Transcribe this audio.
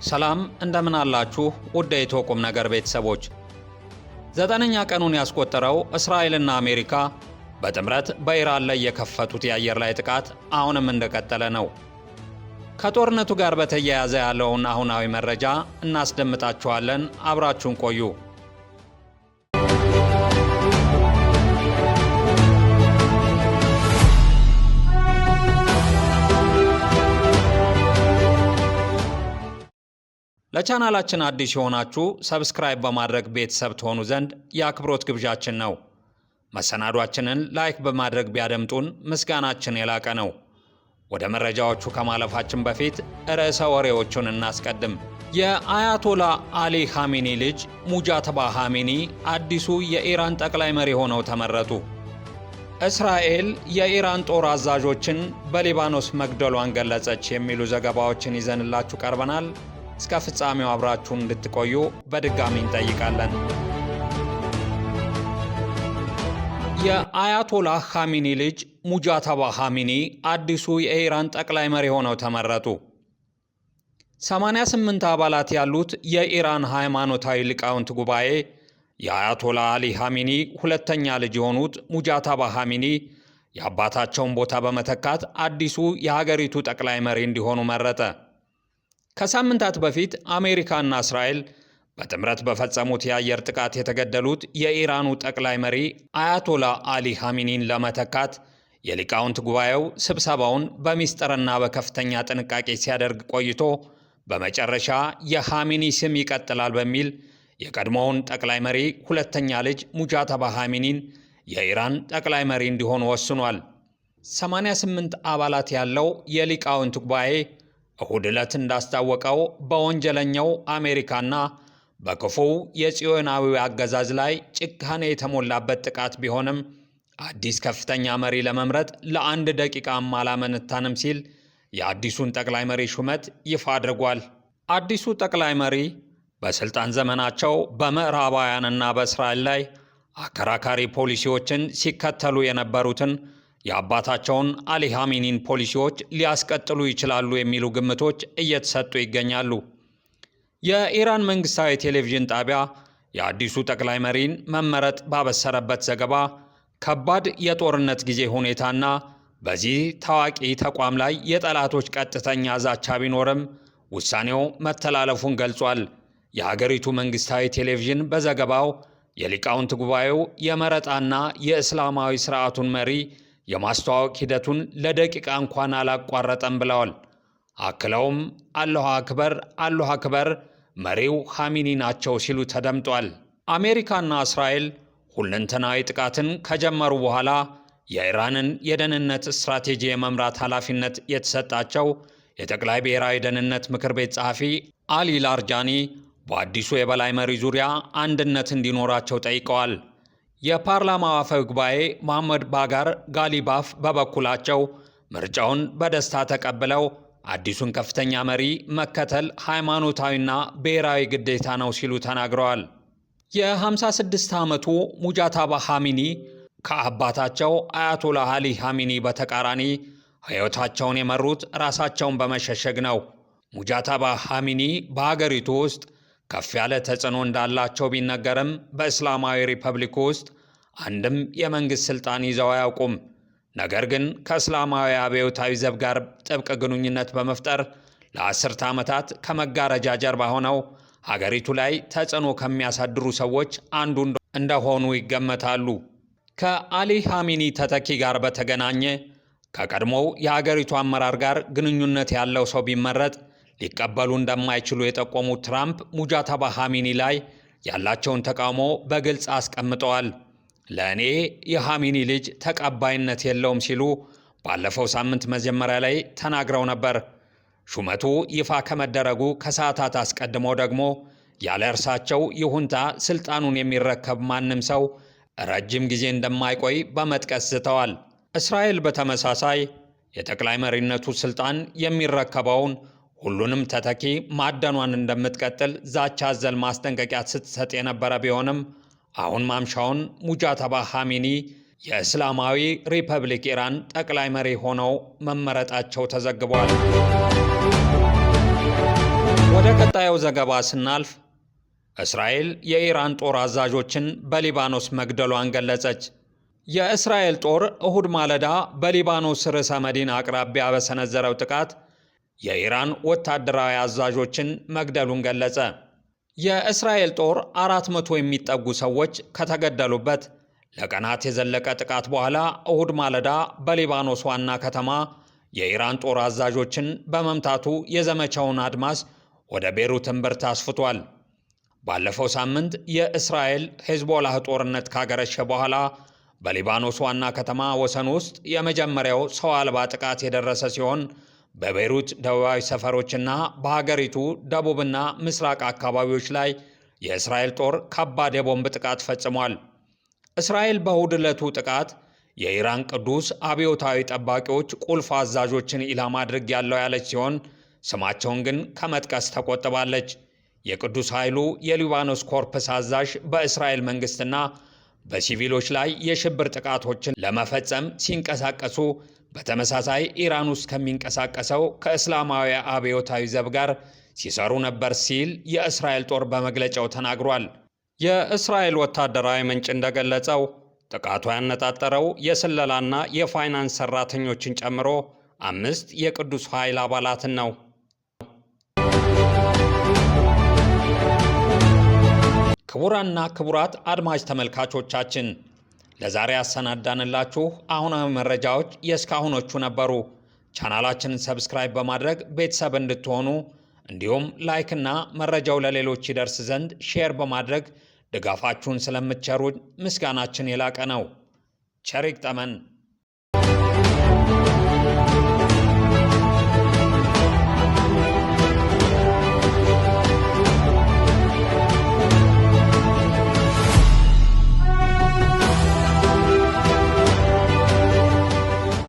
ሰላም እንደምን አላችሁ ውድ የኢትዮ ቁም ነገር ቤተሰቦች። 9ኛ ቀኑን ያስቆጠረው እስራኤልና አሜሪካ በጥምረት በኢራን ላይ የከፈቱት የአየር ላይ ጥቃት አሁንም እንደቀጠለ ነው። ከጦርነቱ ጋር በተያያዘ ያለውን አሁናዊ መረጃ እናስደምጣችኋለን። አብራችሁን ቆዩ። ለቻናላችን አዲስ የሆናችሁ subscribe በማድረግ ቤተሰብ ትሆኑ ዘንድ የአክብሮት ግብዣችን ነው። መሰናዷችንን like በማድረግ ቢያደምጡን ምስጋናችን የላቀ ነው። ወደ መረጃዎቹ ከማለፋችን በፊት ርዕሰ ወሬዎቹን እናስቀድም። የአያቶላ አሊ ኻሜኒ ልጅ ሙጃተባ ኻሜኒ አዲሱ የኢራን ጠቅላይ መሪ ሆነው ተመረጡ። እስራኤል የኢራን ጦር አዛዦችን በሊባኖስ መግደሏን ገለጸች። የሚሉ ዘገባዎችን ይዘንላችሁ ቀርበናል። እስከ ፍጻሜው አብራችሁን እንድትቆዩ በድጋሚ እንጠይቃለን። የአያቶላህ ኻሜኒ ልጅ ሙጃተባ ኻሜኒ አዲሱ የኢራን ጠቅላይ መሪ ሆነው ተመረጡ። 88 አባላት ያሉት የኢራን ሃይማኖታዊ ሊቃውንት ጉባኤ የአያቶላ አሊ ኻሜኒ ሁለተኛ ልጅ የሆኑት ሙጃተባ ኻሜኒ የአባታቸውን ቦታ በመተካት አዲሱ የሀገሪቱ ጠቅላይ መሪ እንዲሆኑ መረጠ። ከሳምንታት በፊት አሜሪካና እስራኤል በጥምረት በፈጸሙት የአየር ጥቃት የተገደሉት የኢራኑ ጠቅላይ መሪ አያቶላ አሊ ኻሜኒን ለመተካት የሊቃውንት ጉባኤው ስብሰባውን በሚስጥርና በከፍተኛ ጥንቃቄ ሲያደርግ ቆይቶ በመጨረሻ የኻሜኒ ስም ይቀጥላል በሚል የቀድሞውን ጠቅላይ መሪ ሁለተኛ ልጅ ሙጃተባ ኻሜኒን የኢራን ጠቅላይ መሪ እንዲሆኑ ወስኗል። 88 አባላት ያለው የሊቃውንት ጉባኤ እሁድ ዕለት እንዳስታወቀው በወንጀለኛው አሜሪካና በክፉው የጽዮናዊ አገዛዝ ላይ ጭካኔ የተሞላበት ጥቃት ቢሆንም አዲስ ከፍተኛ መሪ ለመምረጥ ለአንድ ደቂቃም አላመነታንም ሲል የአዲሱን ጠቅላይ መሪ ሹመት ይፋ አድርጓል። አዲሱ ጠቅላይ መሪ በስልጣን ዘመናቸው በምዕራባውያንና በእስራኤል ላይ አከራካሪ ፖሊሲዎችን ሲከተሉ የነበሩትን የአባታቸውን አሊ ኻሜኒን ፖሊሲዎች ሊያስቀጥሉ ይችላሉ የሚሉ ግምቶች እየተሰጡ ይገኛሉ። የኢራን መንግስታዊ ቴሌቪዥን ጣቢያ የአዲሱ ጠቅላይ መሪን መመረጥ ባበሰረበት ዘገባ ከባድ የጦርነት ጊዜ ሁኔታና በዚህ ታዋቂ ተቋም ላይ የጠላቶች ቀጥተኛ ዛቻ ቢኖርም ውሳኔው መተላለፉን ገልጿል። የሀገሪቱ መንግስታዊ ቴሌቪዥን በዘገባው የሊቃውንት ጉባኤው የመረጣና የእስላማዊ ስርዓቱን መሪ የማስተዋወቅ ሂደቱን ለደቂቃ እንኳን አላቋረጠም ብለዋል። አክለውም አላሁ አክበር፣ አላሁ አክበር፣ መሪው ኻሜኒ ናቸው ሲሉ ተደምጧል። አሜሪካና እስራኤል ሁለንተናዊ ጥቃትን ከጀመሩ በኋላ የኢራንን የደህንነት ስትራቴጂ የመምራት ኃላፊነት የተሰጣቸው የጠቅላይ ብሔራዊ ደህንነት ምክር ቤት ጸሐፊ አሊ ላርጃኒ በአዲሱ የበላይ መሪ ዙሪያ አንድነት እንዲኖራቸው ጠይቀዋል። የፓርላማው አፈ ጉባኤ መሐመድ ባጋር ጋሊባፍ በበኩላቸው ምርጫውን በደስታ ተቀብለው አዲሱን ከፍተኛ መሪ መከተል ሃይማኖታዊና ብሔራዊ ግዴታ ነው ሲሉ ተናግረዋል። የ56 ዓመቱ ሙጃታባ ኻሜኒ ከአባታቸው አያቶላህ አሊ ኻሜኒ በተቃራኒ ሕይወታቸውን የመሩት ራሳቸውን በመሸሸግ ነው። ሙጃታባ ኻሜኒ በሀገሪቱ ውስጥ ከፍ ያለ ተጽዕኖ እንዳላቸው ቢነገርም በእስላማዊ ሪፐብሊክ ውስጥ አንድም የመንግሥት ሥልጣን ይዘው አያውቁም። ነገር ግን ከእስላማዊ አብዮታዊ ዘብ ጋር ጥብቅ ግንኙነት በመፍጠር ለአስርተ ዓመታት ከመጋረጃ ጀርባ ሆነው ሀገሪቱ ላይ ተጽዕኖ ከሚያሳድሩ ሰዎች አንዱ እንደሆኑ ይገመታሉ። ከአሊ ኻሜኒ ተተኪ ጋር በተገናኘ ከቀድሞው የሀገሪቱ አመራር ጋር ግንኙነት ያለው ሰው ቢመረጥ ሊቀበሉ እንደማይችሉ የጠቆሙት ትራምፕ ሙጃተባ ኻሜኒ ላይ ያላቸውን ተቃውሞ በግልጽ አስቀምጠዋል። ለእኔ የኻሜኒ ልጅ ተቀባይነት የለውም ሲሉ ባለፈው ሳምንት መጀመሪያ ላይ ተናግረው ነበር። ሹመቱ ይፋ ከመደረጉ ከሰዓታት አስቀድሞ ደግሞ ያለ እርሳቸው ይሁንታ ስልጣኑን የሚረከብ ማንም ሰው ረጅም ጊዜ እንደማይቆይ በመጥቀስ ዝተዋል። እስራኤል በተመሳሳይ የጠቅላይ መሪነቱ ስልጣን የሚረከበውን ሁሉንም ተተኪ ማደኗን እንደምትቀጥል ዛቻ አዘል ማስጠንቀቂያ ስትሰጥ የነበረ ቢሆንም አሁን ማምሻውን ሙጃተባ ኻሜኒ የእስላማዊ ሪፐብሊክ ኢራን ጠቅላይ መሪ ሆነው መመረጣቸው ተዘግቧል። ወደ ቀጣዩ ዘገባ ስናልፍ እስራኤል የኢራን ጦር አዛዦችን በሊባኖስ መግደሏን ገለጸች። የእስራኤል ጦር እሁድ ማለዳ በሊባኖስ ርዕሰ መዲና አቅራቢያ በሰነዘረው ጥቃት የኢራን ወታደራዊ አዛዦችን መግደሉን ገለጸ። የእስራኤል ጦር 400 የሚጠጉ ሰዎች ከተገደሉበት ለቀናት የዘለቀ ጥቃት በኋላ እሁድ ማለዳ በሊባኖስ ዋና ከተማ የኢራን ጦር አዛዦችን በመምታቱ የዘመቻውን አድማስ ወደ ቤሩት እምብርት አስፍቷል። ባለፈው ሳምንት የእስራኤል ሄዝቦላህ ጦርነት ካገረሸ በኋላ በሊባኖስ ዋና ከተማ ወሰን ውስጥ የመጀመሪያው ሰው አልባ ጥቃት የደረሰ ሲሆን፣ በቤይሩት ደቡባዊ ሰፈሮችና በሀገሪቱ ደቡብና ምስራቅ አካባቢዎች ላይ የእስራኤል ጦር ከባድ የቦምብ ጥቃት ፈጽሟል። እስራኤል በእሁድ ዕለቱ ጥቃት የኢራን ቅዱስ አብዮታዊ ጠባቂዎች ቁልፍ አዛዦችን ኢላማ አድርጌያለሁ ያለች ሲሆን፣ ስማቸውን ግን ከመጥቀስ ተቆጥባለች። የቅዱስ ኃይሉ የሊባኖስ ኮርፕስ አዛዥ በእስራኤል መንግስትና በሲቪሎች ላይ የሽብር ጥቃቶችን ለመፈጸም ሲንቀሳቀሱ በተመሳሳይ ኢራን ውስጥ ከሚንቀሳቀሰው ከእስላማዊ አብዮታዊ ዘብ ጋር ሲሰሩ ነበር ሲል የእስራኤል ጦር በመግለጫው ተናግሯል። የእስራኤል ወታደራዊ ምንጭ እንደገለጸው ጥቃቱ ያነጣጠረው የስለላና የፋይናንስ ሰራተኞችን ጨምሮ አምስት የቅዱስ ኃይል አባላትን ነው። ክቡራንና ክቡራት አድማጭ ተመልካቾቻችን፣ ለዛሬ ያሰናዳንላችሁ አሁናዊ መረጃዎች የእስካሁኖቹ ነበሩ። ቻናላችንን subscribe በማድረግ ቤተሰብ እንድትሆኑ እንዲሁም like ና መረጃው ለሌሎች ይደርስ ዘንድ share በማድረግ ድጋፋችሁን ስለምትቸሩን ምስጋናችን የላቀ ነው። ቸር ይግጠመን።